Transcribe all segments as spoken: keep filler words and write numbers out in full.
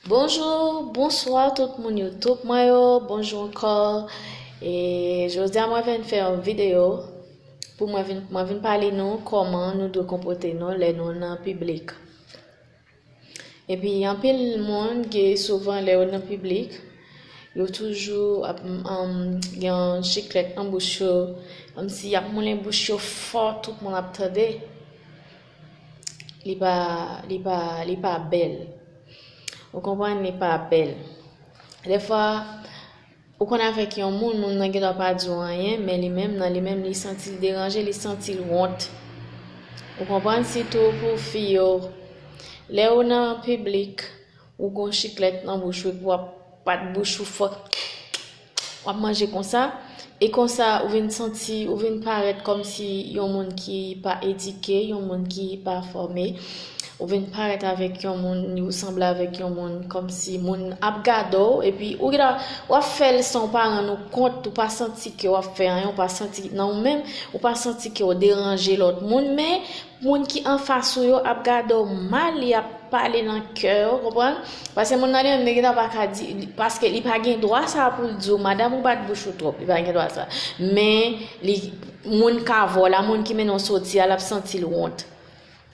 Bonjou, bonswa tout moun YouTube mwen yo, bonjou ankò. E jodi a mwen vin fè yon videyo pou mwen vin, mwen vin pale nou kòman nou dwe konpòte nou lè nou nan piblik. Epi anpil moun gen souvan lè yo nan piblik, yo toujou ap um, gen yon chiklèt nan bouch yo, kòmsi y ap moulen bouch yo fò, tout moun ap tande. Li pa, li pa, li pa bèl. Ou konprann, li pa bèl. Dèfwa, ou konn avèk yon moun, moun nan gendwa pa di w anyen, men li menm, nan li menm, li santi l deranje, li santi l wont. Ou konprann, sitou pou fi yo. Lè ou nan piblik, ou gon chiklèt nan bouch ou, epi w ap bat bouch ou fò. W ap manje konsa, e konsa ou vin santi, ou vin parèt kòmsi yon moun ki pa edike, yon moun ki pa fòme. Ou vin parèt avèk yon moun, ou sanble avèk yon moun kòmsi moun ap gade w, epi ou gendwa, w ap fè l san w pa rann ou kont, ou pa santi ke w ap fè anyen, ou pa santi nan ou menm, ou pa santi ke w deranje lòt moun, men moun ki anfas ou yo ap gade w mal, y ap pale nan kè yo, konprann? Paske moun nan li menm, li gendwa pa ka di, paske li pa gen dwa sa pou l di w, madanm ou bat bouch ou twòp, li pa gen dwa sa. Men, li, moun ka vò la, moun ki mennen w soti a, l ap santi l wont.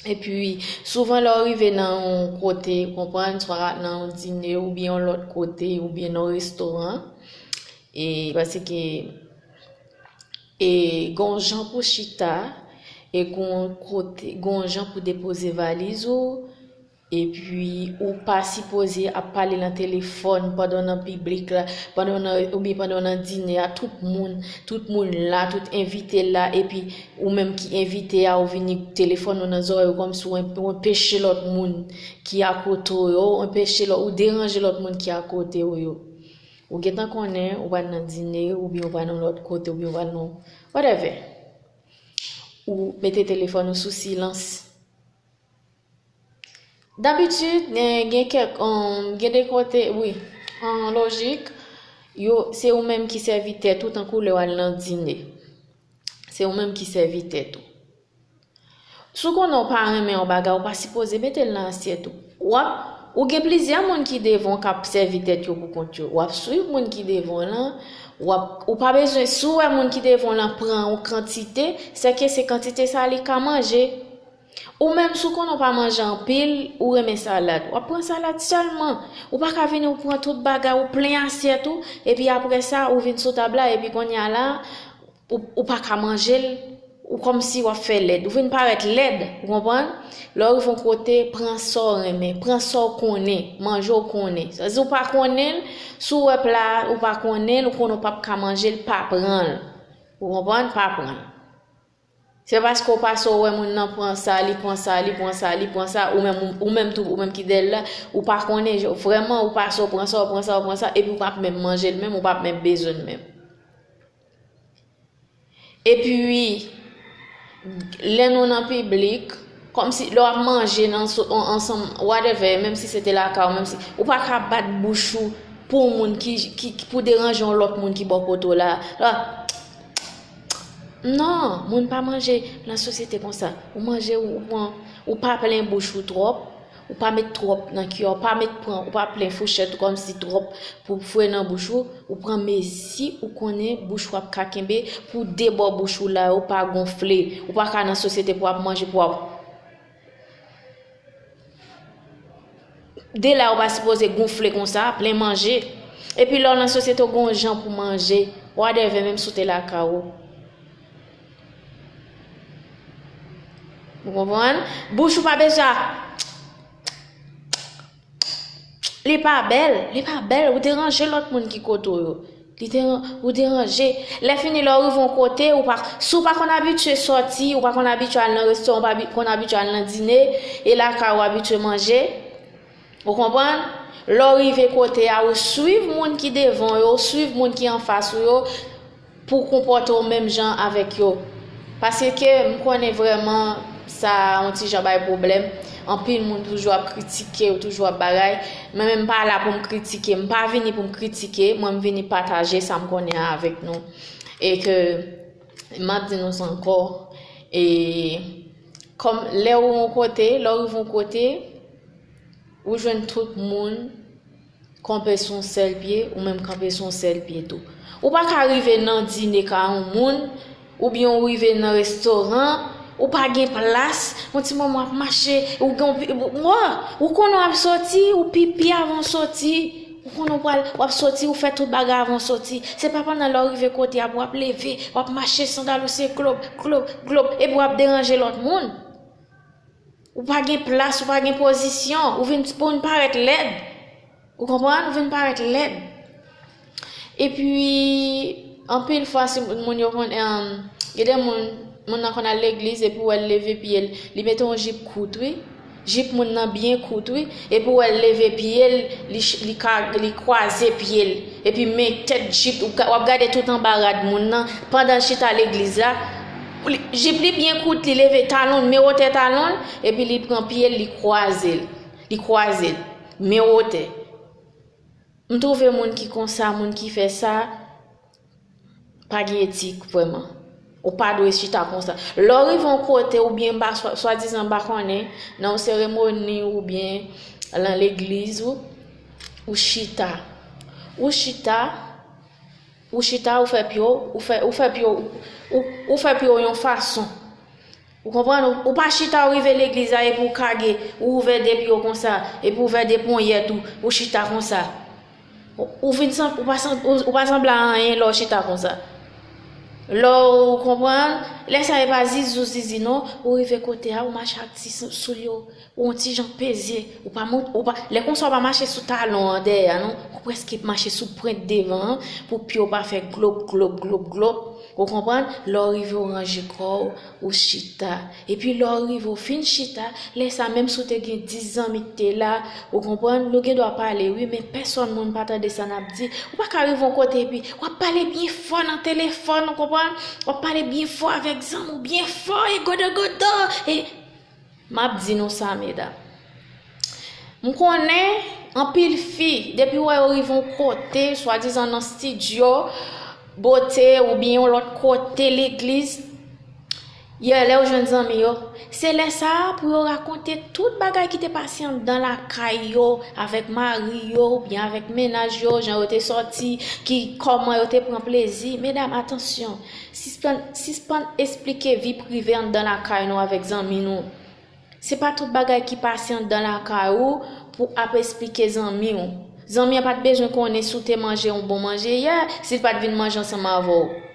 Epi, souvan lè w rive nan yon kote, konprann, swa nan yon dine, oubyen yon lòt kote, oubyen nan yon restoran, e paske, e gon jan pou chita, e gon kote, gon jan pou depoze valiz ou, epi ou pa sipoze ap pale nan telefòn pandan w nan piblik la, pandan w nan, oubyen pandan w nan dine a, tout moun, tout moun la, tout envite la, epi ou menm ki envite a, ou vini telefòn ou nan zòrèy ou kòmsi w enp-, ou anpeche lòt moun ki akote w yo, ou anpeche lòt, ou deranje lòt moun ki akote w yo. Ou gentan konnen ou pral nan dine, oubyen ou pral nan lòt kote, oubyen ou pral nan whatever. Ou mete telefòn ou sou silans. Dabitid, gen, gen kèk, um, gen de kote, wi, an lojik, yo, se ou menm ki sèvi tèt ou tankou lè w al nan dine. Se ou menm ki sèvi tèt ou. Si w konnen w pa renmen yon bagay, ou pa sipoze mete l nan asyèt ou. W ap, ou gen plizyè moun ki devan w k ap sèvi tèt yo pou kont yo. W ap swiv moun ki devan w lan, w ap, ou pa bezwen, si w wè moun ki devan w lan pran yon kantite, sèke se kantite sa li ka manje. Ou menm, si w konnen w pa manje anpil, ou renmen salad, w ap pran salad sèlman. Ou pa ka vini, ou pran tout bagay, ou plen asyèt ou, epi apre sa, ou vin sou tab la, epi kounye a la, ou, ou pa ka manje l, ou kòmsi w ap fè lèd. Ou vin parèt lèd, ou konprann? Lè w rive yon kote, pran sa w renmen, pran sa w konnen, manje w konnen. Sa di w pa konnen l, si w wè pla a, ou pa konnen l, ou konnen w p ap ka manje l, pa pran l. Ou konprann? Pa pran l. Se paske w pase w wè moun nan pran sa, li pran sa, li pran sa, li pran sa, ou menm, ou, ou menm tou, ou menm ki dèyè l la, ou pa konnen, vrèman, ou pase w pran sa, w pran sa, w pran sa, epi w p ap menm manje l menm, ou p ap menm bezwen l menm. Epi, lè nou nan piblik, kòmsi lè w ap manje nan so-, an-, ansanm, whatever, menm si se te lakay ou, menm si, ou pa ka bat bouch ou pou yon moun ki, ki, ki pou deranje yon lòt moun ki bò kote w la. La, non, moun pa manje nan sosyete konsa. Ou manje, ou pran, ou pa plen bouch ou twòp, ou pa met twòp nan kiyè, ou pa met pran, ou pa plen fouchèt ou kòmsi twòp pou fwe nan bouch ou, ou pran mezi ou konnen bouch ou ap ka kenbe pou de bò bouch ou la yo pa gonfle. Ou pa ka nan sosyete pou w ap manje, pou w ap De la ou pa sipoze gonfle konsa, plen manje. Epi lè w nan sosyete w gon jan pou manje, whatever, menm si w te lakay ou. Ou konprann? Bouch ou pa bezwen. Li pa bèl, li pa bèl, ou deranje lòt moun ki kote w yo. Li te, ou deranje. Lè fini, lè w rive yon kote, ou pa, si w pa konn abitye sòti, ou pa konn abitye al nan restoran, ou pa bi-, konn abitye al nan dine, e lakay ou abitye manje, ou konprann? Lè w rive kote a, ou swiv moun ki devan w yo, ou swiv moun ki anfas ou yo, pou w konpòte w menm jan avèk yo. Paske m konnen vrèman sa yon ti jan bay pwoblèm. Anpil moun toujou ap kritike, yo toujou ap bagay. Men, men m pa la pou m kritike, m pa vini pou m kritike, mwen m vini pataje sa m konnen an avèk nou. E ke m ap di nou sa ankò, e kòm lè w yon kote, lè w rive yon kote, ou jwenn tout moun kanpe sou yon sèl pye, ou menm kanpe sou yon sèl pye tou. Ou pa ka rive nan dine ka yon moun, oubyen ou rive nan restoran, ou pa gen plas, yon ti moman w ap mache, ou gen yon pi-, w-, w-, ou konnen w ap soti, ou pipi avan w soti, ou konnen w pral, w ap soti, ou fè tout bagay avan w soti. Se pa pandan lè w rive kote a pou w ap leve, w ap mache sandal ou se glop, glop, glop, epi w ap deranje lòt moun. Ou pa gen plas, ou pa gen pozisyon, ou vin, pou vin parèt lèd. Ou konprann? Ou vin parèt lèd. Epi, anpil fwa, si moun yo konn, em, gen de moun, moun nan konn al legliz, epi w wè l leve pye l, li mete yon jip kout, wi. Jip moun nan byen kout, wi. Epi w wè l leve pye l, li, ch- li, ka, li kwaze pye l. Epi men tèt jip, ou ka- w ap gade tout anba rad moun nan, pandan l chita legliz la. Li- Jip li byen kout, li leve talon l, men wotè talon l, epi li pran pye l, li kwaze l. Li kwaze l, men wotè. M twouve moun ki konsa, moun ki fè sa, pa gen etik vrèman. Ou pa dwe chita konsa. Lè w rive yon kote oubyen ba swa- swadizan m pa konnen, nan yon seremoni oubyen lan legliz ou, ou chita. Ou chita, ou chita, ou fè pye w, ou fè, ou fè pye w, ou, ou fè pye w yon fason. Ou konprann? Ou, ou pa chita, ou rive legliz la, epi ou kage, ou ouvè de pye w konsa, epi ou ouvè de ponyèt ou, ou chita konsa. Ou, ou vin san- ou pa san- ou, ou pa sanble a anyen lè w chita konsa. Lè w konprann, lè sa e pa zizou zizi non, ou rive kote a, ou mache ak ti sou- soulye w, ou yon ti jan peze, ou pa mont- ou pa, lè konsa ou pa mache sou talon an dèyè a non, ou prèske mache sou pwent devan an, pou pye w pa fè glop, glop, glop, glop. Ou konprann? Lè w rive, ou ranje kò w, ou chita. Epi lè w rive, ou fin chita, lè sa menm si w te gen dis zanmi ki te la, ou konprann? Nou gen dwa pale, wi, men pèsòn moun pa tande sa n ap di. Ou pa ka rive yon kote epi w ap pale byen fò nan telefòn, ou konprann? W ap pale byen fò avèk zanmi w, byen fò, e godogodo, e M ap di nou sa, medam. M konnen anpil fi, depi w wè yo rive yon kote, swadizan nan estidyo bote oubyen yon lòt kote, legliz, yè lè yo jwenn zanmi yo, se lè sa a pou yo rakonte tout bagay ki te pase anndan lakay yo, avèk mari yo, oubyen avèk mennaj yo, jan yo te sòti, ki, kòman yo te pran plezi. Medam, atansyon, sispann, sispann esplike vi prive anndan lakay nou avèk zanmi nou. Se pa tout bagay ki pase anndan lakay ou pou ap esplike zanmi w. Zanmi an pa t bezwen konnen si w te manje yon bon manje yè, si l pa t vin manje ansanm avè w.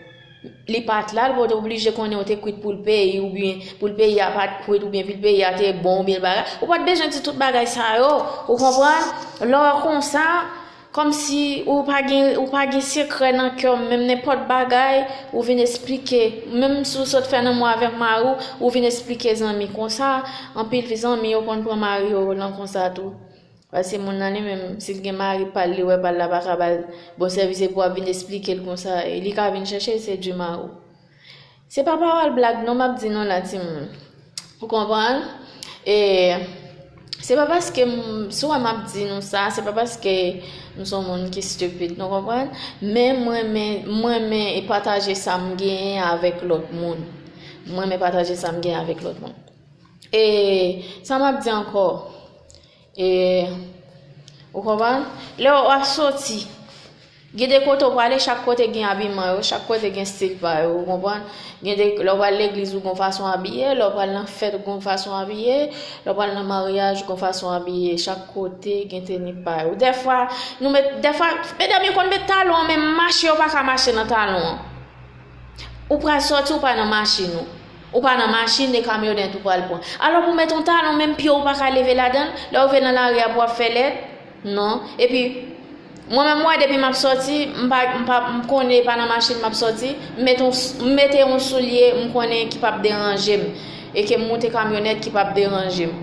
Li pa t la, li pa t oblije konnen w te kwit poul peyi oubyen poul peyi a pa t kwit oubyen poul peyi a te bon oubyen bagay. Ou pa t bezwen di tout bagay sa yo, ou konprann? Lè w konsa, kòmsi ou pa gen, ou pa gen sekrè nan kè w, menm nenpòt bagay, ou vin esplike. Menm si w sot fè lanmou avèk mari w, ou vin esplike zanmi konsa. Anpil zanmi yo konn pran mari yo lan konsa tou. Paske moun nan li menm, si l gen mari pa l, li wè pa l la pa ka ba l bon sèvis, epi w ap vin esplike l konsa, e li ka vin chèche l, se di mari w. Se pa pawòl blag non m ap di nou la, timoun. Ou konprann? E se pa paske m, si w wè m ap di nou sa, se pa paske m se yon moun ki stupid, nou konprann? Men m renmen, m renmen e pataje sa m genyen avèk lòt moun. M renmen pataje sa m genyen avèk lòt moun. E sa m ap di ankò, e, ou konprann? Lè w ap soti, gen de kote w prale, chak kote gen abiman yo, chak kote gen stil pa yo, ou konprann? Gen de, lè w pral legliz, ou gon fason abiye, lè w pral nan fèt, ou gon fason abiye, lè w pral nan maryaj, ou gon fason abiye, chak kote gen teni pa yo. Dèfwa, nou met, dèfwa, medam yo konn met talon an, men mache yo pa ka mache nan talon an. Ou pral sòti, ou pa nan machin ou. Ou pa nan machin, e kamyonèt ou pral pran. Alò pou w met yon talon, menm pye w pa ka leve ladan l, lè w rive nan lari a pou w ap fè lèd. Non. Epi, mwen menm, mwen, depi m ap sòti, m pa, m pa, m konnen e pa nan machin m ap sòti, m mete yon, m mete yon soulye m konnen ki p ap deranje m, e ke m moute kamyonèt ki p ap deranje m.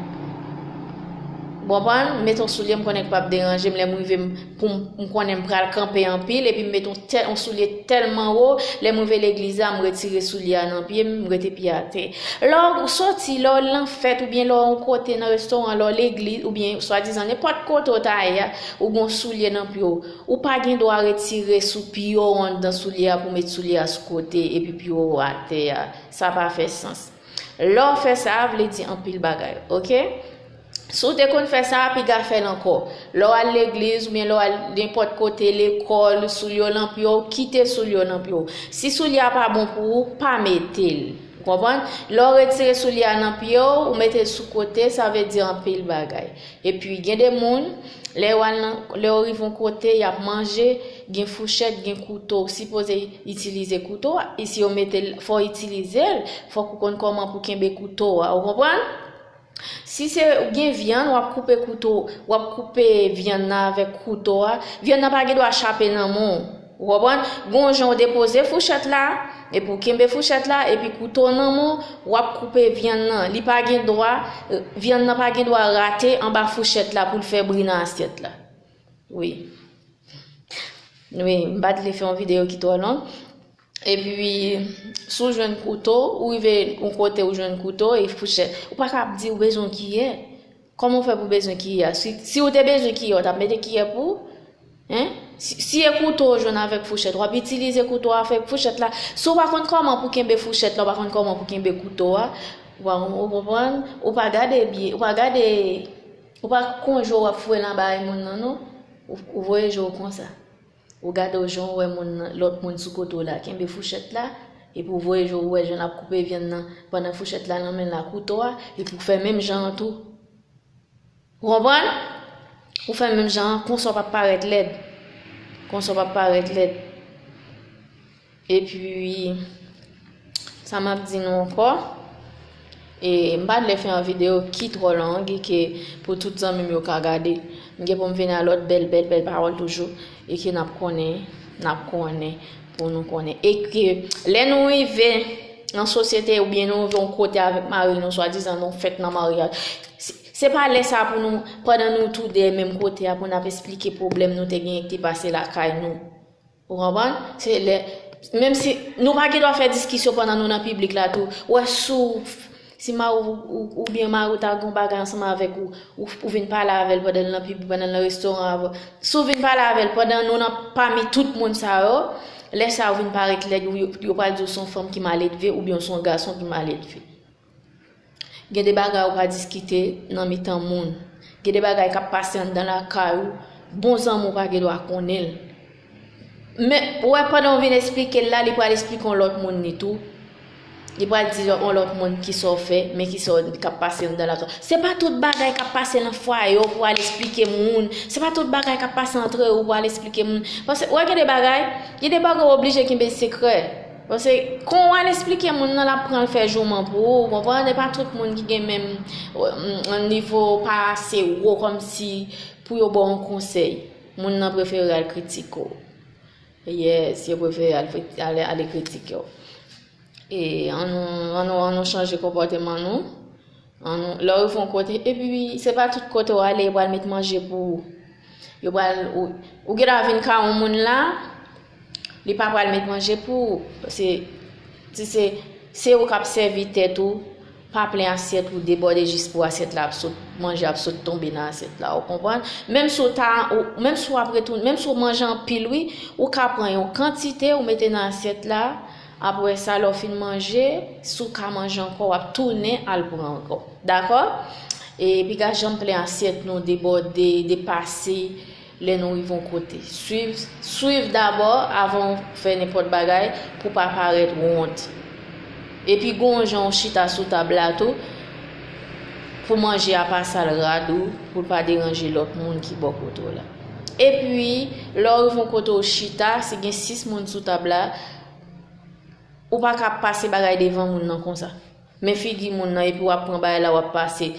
Ou konprann? M mete yon soulye m konnen ki p ap deranje m, lè m rive m, pou m, m konnen m pral kanpe anpil, epi m mete yon tèl, yon soulye tèlman wo, lè m rive legliz la, m retire soulye a nan pye m, m rete pye atè. Lè w soti, lè w lan fèt, oubyen lè w yon kote nan restoran, lè w legliz, oubyen swadizan nenpòt kote w ta ye a, ou gon soulye nan pye w. Ou pa gen dwa retire sou pye w anndan soulye a pou w met soulye a sou kote, epi pye w atè a. Sa pa fè sans. Lè w fè sa, vle di anpil bagay, oke? Si w te konn fè sa, piga fè l ankò. Lè w al legliz oubyen lè w al nenpòt kote, lekòl, soulye w nan pye w, kite soulye w nan pye w. Si soulye a pa bon pou ou, pa mete l. Ou konprann? Lè w retire soulye a nan pye w, ou mete l sou kote, sa vle di anpil bagay. Epi, gen de moun, lè yo al nan, lè yo rive yon kote, y ap manje, gen fouchèt, gen kouto, ou sipoze itilize kouto a. E si yo mete l, fò w itilize l, fòk ou konn kòman pou kenbe kouto a. Ou konprann? Si se gen vyann, w ap koupe kouto, w ap koupe vyann nan avèk kouto a, vyann nan pa gen dwa chape nan men w. Ou konprann? Gon jan w depoze fouchèt la, epi w kenbe fouchèt la, epi kouto nan men w, w ap koupe vyann nan. Li pa gen dwa, vyann nan pa gen dwa rate anba fouchèt la pou l fè bri nan asyèt la. Wi. Wi, m pa t vle fè yon videyo ki twò long. Epi, si w jwenn kouto, ou rive yon kote ou jwenn kouto e fouchèt. Ou pa ka ap di ou bezwen kiyè. Kòman w fè pou bezwen kiyè a? Si, si w te bezwen kiyè, w t ap mete kiyè pou ou? Hein? Si, si e kouto w jwenn avèk fouchèt, w ap itilize kouto a avèk fouchèt la. Si w pa konn kòman pou kenbe fouchèt la, w pa konn kòman pou kenbe kouto a, w pa, ou konprann? Ou pa gade byen, ou pa gade, ou pa konn je w ap foure nan bagay moun nan, non. Ou, ou voye je w konsa. Ou gade w jan w wè moun nan, lòt moun sou kote w la, kenbe fouchèt la, epi w voye je w, ou wè jan l ap koupe vyann nan, pandan fouchèt la nan men l la, kouto a, epi w fè menm jan an tou. Ou konprann? Ou fè menm jan an, konsa w p ap parèt lèd. Konsa w p ap parèt lèd. Epi, sa m ap di nou ankò, e m pa t vle fè yon videyo ki twò long e ke pou tout zanmi m yo ka gade. M gen pou m vin a lòt bèl, bèl, bèl pawòl toujou e ke n ap konnen, n ap konnen pou nou konnen. E ke lè nou rive nan sosyete oubyen nou rive yon kote avèk mari nou, swadizan nou fèt nan maryaj, se, se pa lè sa pou nou, pandan nou toude menm kote a, pou n ap esplike pwoblèm nou te genyen ki te pase lakay nou. Ou konprann? Se lè, menm si nou pa gen dwa fè diskisyon pandan nou nan piblik la tou. Ou wè si w, si mari w, ou, oubyen mari w ta gen yon bagay ansanm avèk ou, ou, ou vin pale avè l pandan l nan piblik, pandan l nan restoran avè w. Si w vin pale avè l pandan nou nan pami tout moun sa yo, lè sa yo vin parèt lèd, yo, yo pral di w se yon fanm ki mal edve oubyen se yon gason ki mal edve. Gen de bagay ou pa diskite nan mitan moun. Gen de bagay k ap pase anndan lakay ou, bon zanmi w pa gen dwa konnen l. Men, ou wè, pandan w vin esplike l la, li pral esplike yon lòt moun li tou. Li pral di yon lòt moun kisa w fè, men kisa w, k ap pase anndan lakay ou. Se pa tout bagay k ap pase nan fwaye w pou w al esplike moun. Se pa tout bagay k ap pase antre yo pou w al esplike moun. Paske, ou wè, gen de bagay, gen de bagay w oblije kenbe sekrè. Paske, kon w al esplike moun nan, l ap pran l fè jouman pou ou, ou konprann? E pa tout moun ki gen menm, mm, nivo pa ase wo kòmsi pou yo ba w yon konsèy. Moun nan prefere al kritike w. Yes, yo prefere al, al, ale kritike w. E ann nou, ann nou, ann nou chanje konpòteman nou. Ann nou, lè w rive yon kote, epi se pa tout kote w ale, yo pral met manje pou ou. Yo pral, ou, ou gen dwa vin kay yon moun la, li pa pral met manje pou ou. Se, se, se, se ou k ap sèvi tèt ou, pa plen asyèt ou debòde jis pou asyèt la ap sot, manje ap sot tonbe nan asyèt la, ou konprann? Menm si w ta, ou, menm si w ap retounen, menm si w manje anpil, wi, ou ka pran yon kantite, ou mete nan asyèt la, apre sa, lè w fin manje, si w ka manje ankò, w ap tounen al pran ankò. Dakò? E piga janm plen asyèt nou debòde, depase, lè nou rive yon kote. Swiv, swiv dabò avan w fè nenpòt bagay pou w pa parèt wont. Epi gon jan w chita sou tab la tou pou manje a pa sal rad ou, pou l pa deranje lòt moun ki bò kote w la. Epi, lè w rive yon kote w chita, si gen sis moun sou tab la, ou pa ka pase bagay devan moun nan konsa. Men figi moun nan, epi w ap pran bagay la, w ap pase,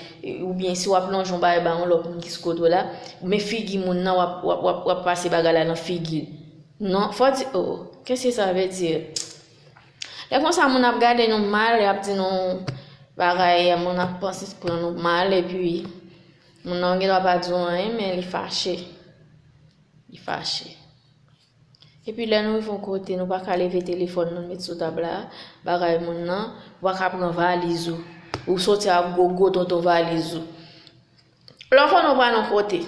oubyen si w ap lonje yon bagay ba yon lòt moun ki sou kote w la, men figi moun nan, w ap, w ap, w ap, w ap pase bagay la nan figi l. Non, fò di, oh, qu'est-ce que ça veut dire? Lè konsa, moun ap gade nou mal, y ap di nou bagay, moun ap panse pran nou mal, epi moun nan gen dwa pa di w anyen, men li fache. Li fache. Epi lè nou rive yon kote, nou pa ka leve telefòn nou met sou tab la, bagay moun nan, ou pa ka pran valiz ou. Ou soti ak gwo, gwo tonton valiz ou. Lè w konnen w pral yon kote,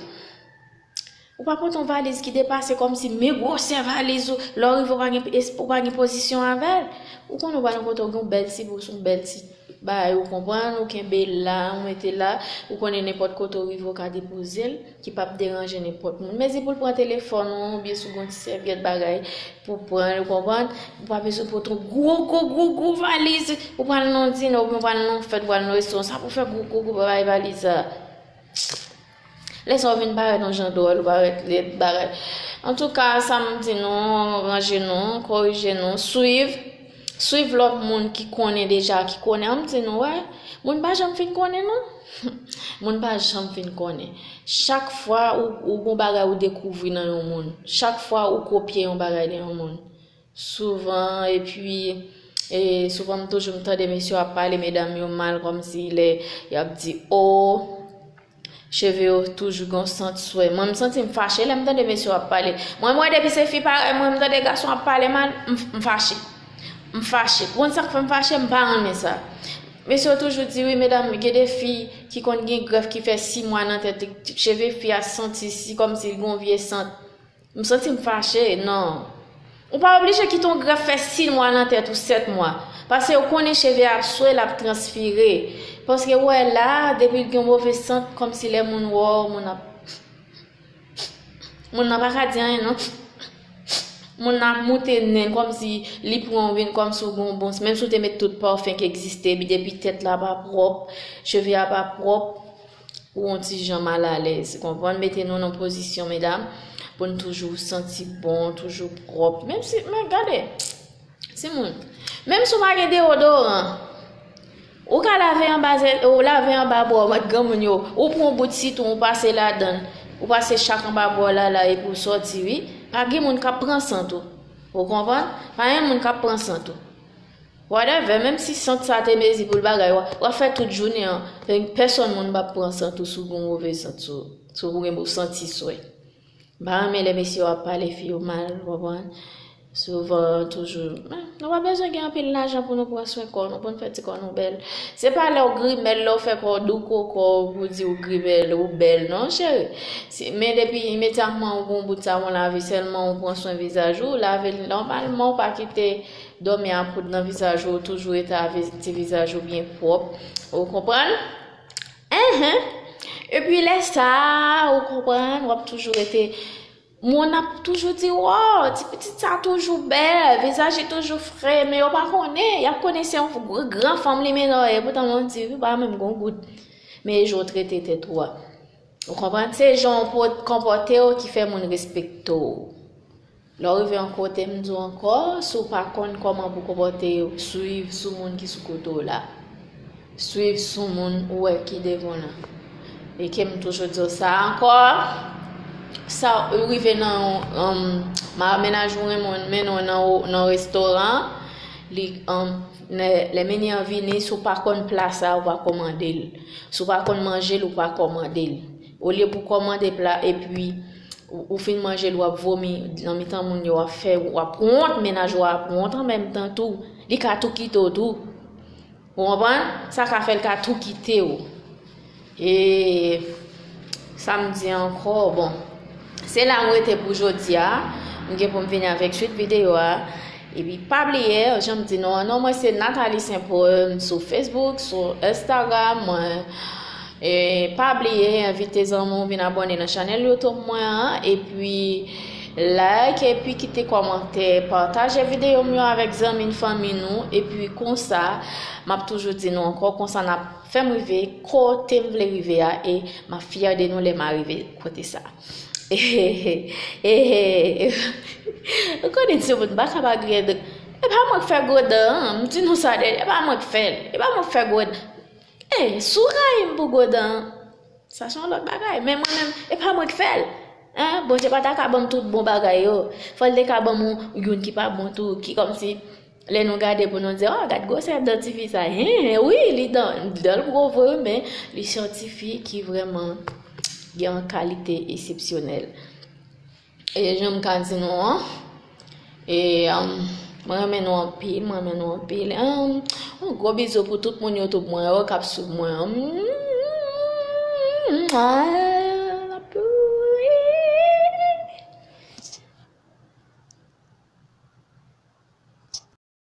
ou pa pote yon valiz ki depase kòmsi men gwosè valiz ou. Lè w rive, ou pa gen, ou pa gen pozisyon avè l. Ou konnen w pral yon kote, ou gen yon bèl ti bous, yon bèl ti bay, ou konprann, ou kenbe l la, ou mete l la, ou konnen nenpòt kote ou rive, ou ka depoze l, ki p ap deranje nenpòt moun. Men si pou l pran telefòn ou, oubyen si w gen yon ti sèvyèt bagay pou pran l, ou konprann, ou pa bezwen pote yon gwo, gwo, gwo, gwo valiz, ou pral nan yon dinè, oubyen ou pral nan yon fèt, ou pral nan yon restoran, sa pou fè gwo, gwo, gwo bagay valiz sa. Lè sa w vin parèt yon jan dwòl, ou parèt lèd, bagay. Antouka, sa m di nou, ranje nou, korije nou, swiv, swiv lòt moun ki konnen deja, ki konnen, an m di nou, wè, moun pa janm fin konnen, non. Moun pa janm fin konnen. Chak fwa ou, ou gon bagay ou dekouvri nan yon moun, chak fwa ou kopye yon bagay nan yon moun, souvan, epi, e, souvan m toujou m tande mesye yo ap pale medam yo mal, kòmsi lè y ap di, o, cheve yo toujou gon sant swè. Mwen, m santi m fache lè m tande mesye yo ap pale. Mwen, mwen, depi se fi parèy mwen, m tande gason ap pale mal, m, m fache. M fache. Ou konn sa k fè m fache? M pa renmen sa. Mesye yo toujou di, wi, medam, gen de fi ki konn gen grèf ki fè sis mwa nan tèt, cheve fi a santi si kòmsi l gon vye sant. M santi m fache, non. Ou pa oblije kite yon grèf fè sis mwa nan tèt ou, sèt mwa. Paske ou konnen cheve a ap swe, l ap transpire. Paske ou wè la, depi l gen move sant, kòmsi lè moun wè w, moun ap, moun nan pa ka di anyen, non. Moun nan ap moute nen l, kòmsi li pran w vin, kòmsi w gen yon bon, menm si w te met tout pafen ki egziste, epi depi tèt la pa pwòp, cheve a pa pwòp, ou yon ti jan malalèz, konprann? Mete nou nan pozisyon, medam, pou n toujou santi bon, toujou pwòp. Menm si, men gade, timoun, menm si w pa gen deodoran, ou ka lave anba zè, ou lave anba bò, vant granmoun yo, ou pran yon bout sitwon, ou pase ladan l, ou pase chak anba bò la, la, epi w sòti, wi. Pa gen moun k ap pran sant ou. Ou konprann? Pa gen moun k ap pran sant ou. Whatever, menm si sant sa te mezi pou l bagay, w ap, w ap fè tout jounen an. Pèsonn moun p ap pran sant ou si w gen move sant sou, si w gen bon santi swè. M pa renmen lè mesye yo ap pale fi yo mal, w konprann? Souvan, toujou, men, nou pa bezwen gen anpil lajan pou nou pran swen kò nou, pou n fè ti kò nou bèl. Se pa lè w grimèl, lè w fè kò w douko kò w pou di w grimèl, ou bèl, non, cheri. Si, men depi imedyatman ou gen yon bout savon lave, sèlman ou pran swen vizaj ou, lave l nòmalman, ou pa kite dòmi a poud nan vizaj ou, toujou rete avèk ti vizaj ou byen pwòp. Ou konprann? Enhen. Epi lè sa, ou konprann, w ap toujou rete, moun ap toujou di, "Wow, ti pitit sa toujou bèl, vizaj li toujou fre," men yo pa konnen, y ap konnen se yon gr-, gran fanm li mennen, epoutan mwen di, wi, pa menm gon goud. Men e jan w trete tèt ou a. Ou konprann? Se jan w po-, konpòte w ki fè moun respekte w. Lè w rive yon kote, m di w ankò, si w pa konn kòman pou w konpòte w, swiv sou moun ki sou kote w la. Swiv sou moun ou wè ki devan w lan. E ke m toujou di w sa ankò, sa ou rive nan yon, um, ma-, mennaj ou renmen w, mennen w nan, nan restoran, li, um, lè, lè menye an vini, si w pa konn pla sa, ou pa kòmande l. Si w pa konn manje l, ou pa kòmande l. Olye pou w kòmande pla, epi ou, ou fin manje l, w ap vomi nan mitan moun yo, w ap fè, w ap wont, mennaj ou a ap wont an menm tan tou. Li ka tou kite w tou. Ou konprann? Sa ka fè l ka tou kite w. E sa m di ankò, bon. Se la m rete pou jodi a. M gen pou m vini avèk swit videyo a. Epi pa bliye, jan m di nou an, non mwen se Nathalie Saint Paul sou Facebook, sou Instagram, mwen. E pa bliye envite zanmi w vin abòne nan chanèl YouTube mwen an, epi like, epi kite kòmantè, pataje videyo m yo avèk zanmi n, fanmi nou, epi konsa, m ap toujou di nou ankò, konsa n ap fè m rive kote m vle rive a, e m ap fyè de nou lè m a rive kote sa. Ou konnen timoun pa ka pa griyen. E pa mwen k fè gwo dan an, m di nou sa dèyè, e pa mwen k fè l, e pa mwen k fè gwo dan. E, si w rayi m pou gwo dan an, sa se yon lòt bagay. Men mwen menm, e pa mwen k fè l. Hein? Bondye pa ta ka ban m tout bon bagay yo. Fò l te ka ban m yon, youn ki pa bon tou, ki kòmsi, lè nou gade pou nou di, oh, gad gwosè dan tifi sa. Hen, wi, li dan, dan l gwo vre, wi, men li se yon tifi ki vrèman gen yon kalite eksepsyonèl. E jan m ka di nou an, e, um, mwen renmen nou anpil, mwen renmen nou anpil. Um, yon gwo bizou pou tout moun YouTube mwen yo k ap swiv mwen an.